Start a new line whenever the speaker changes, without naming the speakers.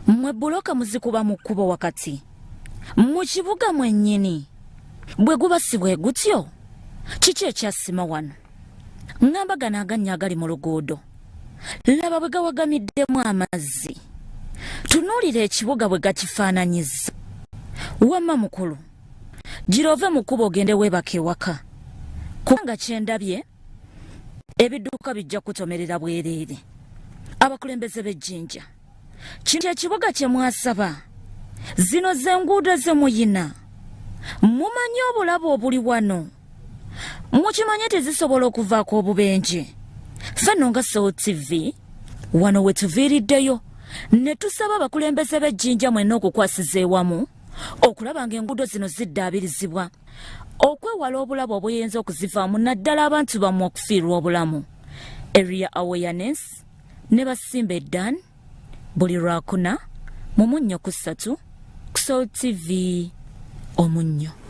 Mmwe bbulooka muzikuba mu kkubo wakati mu kibuga mwennyini. Bwe guba si bwe gutyo, kiki ekyasima wano? Ŋŋamba gano agannya agali mu luguudo. Laba bwe gawagamiddemu amazzi. Tunuulira ekibuga bwe gakifaananyizza. Wamma mukulu, gira ove mu kkubo ogende weebake ewaka. Kubanga kye ndabye, ebidduka bijja kutomerera bwereere. Abakulembeze b'ejjinja. Kino kyekibuga kye mwasaba. Zino z'enguudo ze muyina. Mumanyi obulabe obuli wano. Mukimanye nti zisobola okuvaako obubenje. Ffe nno nga Soul TV wano we tuviiriddeyo ne tusaba abakulembeze b'ejjinja mwenna okukwasiza ewamu okulaba ng'enguudo zino ziddaabirizibwa okwewala obulabe obuyinza okuzivaamu naddala abantu bammwe okufiirwa obulamu. Area Awareness ne Basimbe Dan buli Lwakuna mu Munnyo ku ssatu ku Soul TV Omunnyo.